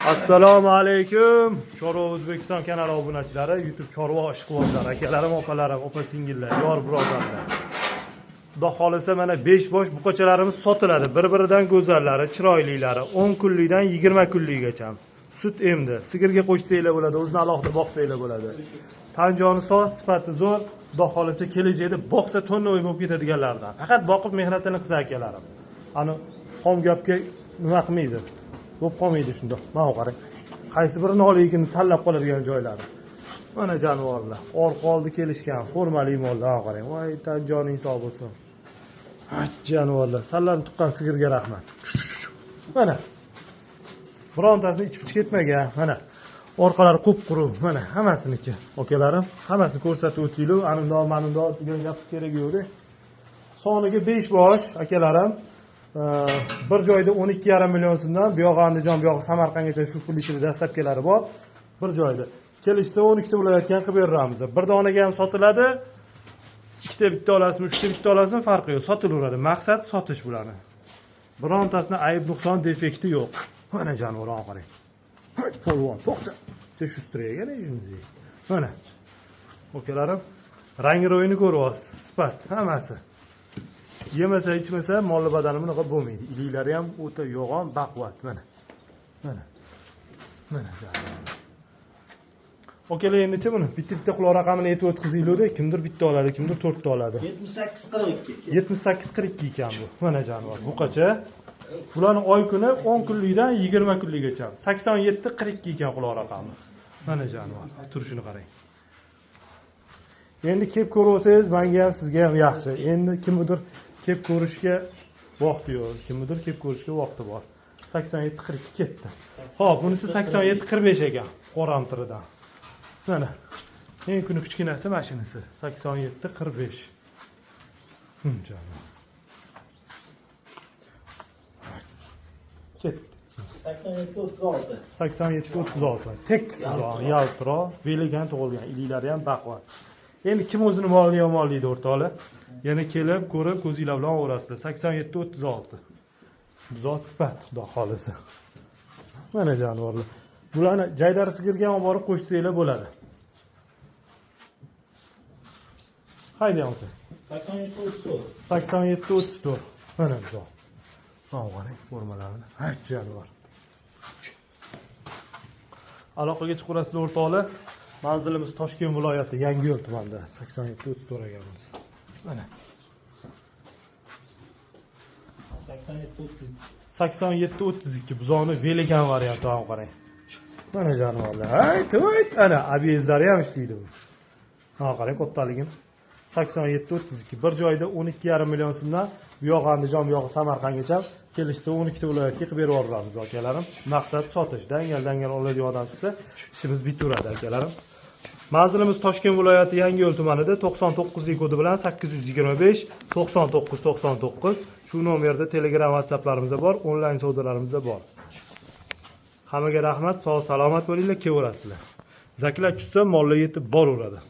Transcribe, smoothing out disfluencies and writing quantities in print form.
Assalomu alaykum. Chorva O'zbekiston kanali obunachilari, YouTube chorva ishqibozlari, akalarim, opalarim, opa singillar, yor birodarlar. Xudo xolisa mana 5 bosh buqachalarimiz sotiladi. Bir-biridan go'zallari, chiroylilari, 10 kunlikdan 20 kunlikgacha. Sut emdi. Sigirga qo'shsanglar bo'ladi, o'zini alohida boqsanglar bo'ladi. Tanjoni soz, sifati zo'r. Xudo xolisa kelajakda boqsa tonnoy bo'lib ketadiganlardan. Faqat boqib mehnatini qilsa akalarim. Ani xom gapga nima qilmaydi. Bo'lib qolmaydi shundoq. Mana qarang. Qaysi birini olaylikini tanlab qoladigan joylari. Mana jonivorlar. Orqa oldi kelishgan formali mollar, qarang. Voy, joning sog' bo'lsin. Ha, jonivorlar. Sallarni tuqqan sigirga rahmat. Mana. Birontasini ichib ichib ketmagan. Mana. Orqalari qup-quruq. Mana hammasiniki. Akalarim, hammasini ko'rsatib o'tinglar. Anundoq, manundoq degan gap keragi yo'q-da. Soniga 5 bosh akalarim. Bir joyda 12,5 million so'mdan, bu yog'i Andijon, bu yog'i Samarqandgacha shu pul ichida dastlabkilari bor. Bir joyda. Kelishsa 12 ta viloyatga ham qilib beramiz. Bir donaga ham sotiladi. Ikkita bitta olasizmi, uchta bitta olasizmi, farqi yo'q. Sotilaveradi. Maqsad sotish bularni. Birontasini ayb, nuqson, defekti yo'q. Mana jonivor, qarang. Polvon, to'xta. Шустрый ekan shunday. Mana. Akalarim, rang ro'yini ko'ryapsiz, sifat hammasi. Yemasa, ichmasa molli badani bunaqa bo'lmaydi. Iliklari ham o'ta yo'g'on, baquvvat. Mana. Mana. Mana. Akalar, endichi buni bitta-bitta quloq raqamini aytib o'tkazinglar-da, kimdir bitta oladi, kimdir to'rtta oladi. 78 42. 78 42 ekan bu. Mana jonivor. Buqacha. Bularni oy kuni 10 kunlikdan 20 kunlikgacha. 87 42 ekan quloq raqami. Mana jonivor. Turishini qarang. Endi kelib ko'rsangiz, menga ham, sizga ham yaxshi. Endi kimnidir kelib ko'rishga vaqti yo'q, kimnidir kelib ko'rishga vaqti bor. 87 42 ketdi. Xo'p, bunisi 87 45 ekan, qoramtiridan. Mana. Eng kuni kichkinasi mana shunisi. 87 45. Jonim. Ketdi. 87 36. 87 36. Tekis buzoq, yaltiroq, beligan tug'ilgan, iliklari ham baquvvat. Endi kim o'zini molini yomonlaydi o'rtoqlar? Yana kelib, ko'rib, ko'zinglar bilan olaverasizlar. 87 36. Buzoq sifat, xudo xolisa. Mana jonivorlar. Bularni jaydari sigirga ham olib borib qo'shsanglar bo'ladi. Haydang aka. 87 34. 87 34. Mana buzoq. Mana qarang formalarini. Ha, jonivor. Aloqaga chiqaverasizlar o'rtoqlar. Manzilimiz Toshkent viloyati Yangiyo'l tumanida. 87 34 ekanmiz. Mana. 87 32. 87 32 buzoqni velikan varianti ham qarang. Mana jonivorlar. Hayt, hayt, ana obyezdlari ham ishlaydi bu. Ha, qarang kattaligini. 87 32 bir joyda 12,5 million so'mdan, bu yog'i Andijon, bu yog'i Samarqandgacha kelishsa 12 ta viloyatga qilib berib yuboramiz akalarim. Maqsad sotish. Dangal dangal oladigan odam chiqsa, ishimiz bitaveradi akalarim. Manzilimiz Toshkent viloyati Yangiyo'l tumanida 99 lik kodi bilan 825 99 99 shu nomerda Telegram, WhatsApplarimiz bor, onlayn savdolarimiz bor. Hammaga rahmat, sog' salomat bo'linglar, kelaverasizlar. Zaklat tushsa mollar yetib boraveradi.